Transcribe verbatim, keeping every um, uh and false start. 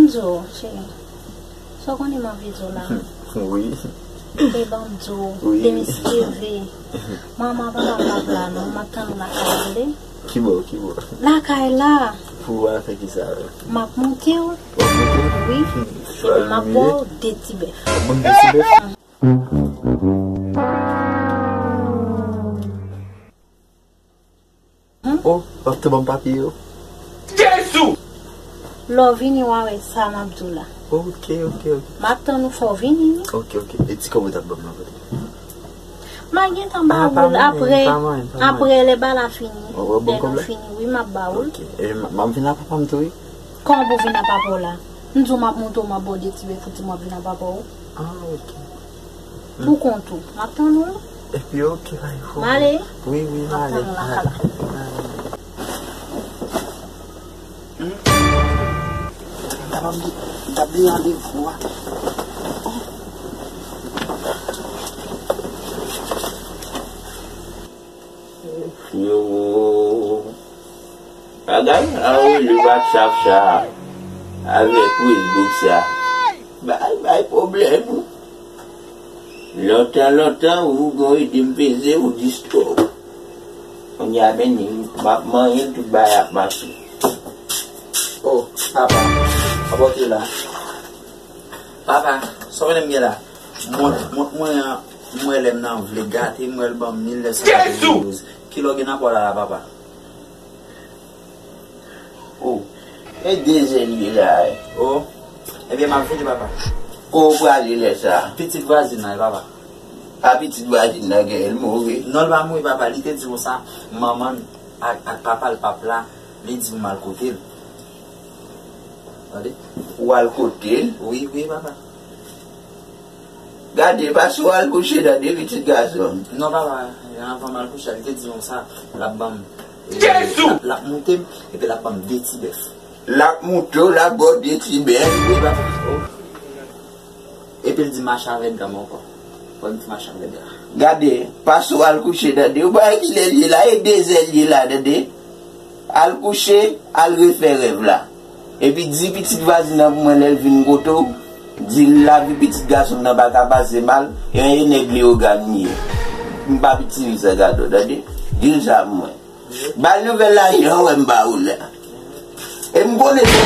Di w, cheri. Sa w konnen m anvi di w la? Wi. E ban m di w, wi, demen si Dye vle, manman papa m p ap la non, m ap tann ou lakay la, tande? Ki bò, ki bò? Lakay la. Pou w al fè kisa? M ap monte w. W ap monte? Wi. Epi m ap ba w de ti bèf. W ap ban m de ti bèf? Hmm? Oh, w ap tou ban m papye yo? Jezi! Lè w vini, w a wè sa m ap di w la. Ok, ok, ok. M ap tann ou, fò w vini, wi. Ok, ok. E ti kòb ou t ap ban m nan kote? M a gentan ba ou l apre, apre lè bal la fini. Lè nou fini, wi, m ap ba ou l. Ok. E m, m ap vin ak papa m tou, wi. Kòman pou w vin ak papa w la? M di w m ap monte w, m ap ba w de ti bèf, ou di m w ap vin ak papa w. Ah, ok. Pou kont ou. M ap tann ou. Epi, ok, pa gen pwoblèm. M ale. Wi, wi, m ale. M ap tann ou lakay la. M ale. Hmm? M t ap bliye, m t ap bliye randevou a. Frero. Bagay anrele WhatsApp sa avèk Facebook sa bay, bay pwoblèm. Lontan, lontan, ou gon ede m peze, ou di stop. Kounye a, men, m ap manyen l, tout bagay ap mache. Oh, papa, apa w te la? Papa, sa w konnen m gen la? Mont, mont mwen an, m wè lè m nan vle gate, m wè l ban m mil nèf san katrevendouz. Kilè w gen nan pa w la, la, papa? Oh, e de zè l ye la, wi. Oh, ebyen, m ap vini, papa. Ko w prale lè sa a? Pitit vwazin nan, wi, papa. A, pitit vwazin nan, gen l mouri? Non, l pa mouri, papa. Li te di konsa, manman l ak, ak papa l p ap la, li di pou m al kote l. Tande? Ou al kote l? Wi, wi, papa. Gade, pase w al kouche, tande, pitit gason m. Non, papa, anvan m al kouche, li te di konsa, l ap ban m, e, Jezi! L ap, l ap moute m, epi l ap ban m de ti bèf. L ap moute w, l ap ba w de ti bèf. Wi, papa. Oh. Epi l di mache avèk dam ankò. Fò m di mache avèk dam. Gade, pase w al kouche, tande. Ou pa wè kilè l ye la, e de zè l ye la, tande. Al kouche, al refè rèv la. Epi di pitit vwazin nan pou mwen lè l vin kote w, di l lavi pitit gason m nan pa ka pase mal, e yon nèg Leyogàn li ye. M p ap itilize gado, tande. Di l sa pou mwen. Ba l nouvèl la, jan w wè m ba ou la. E m konnen se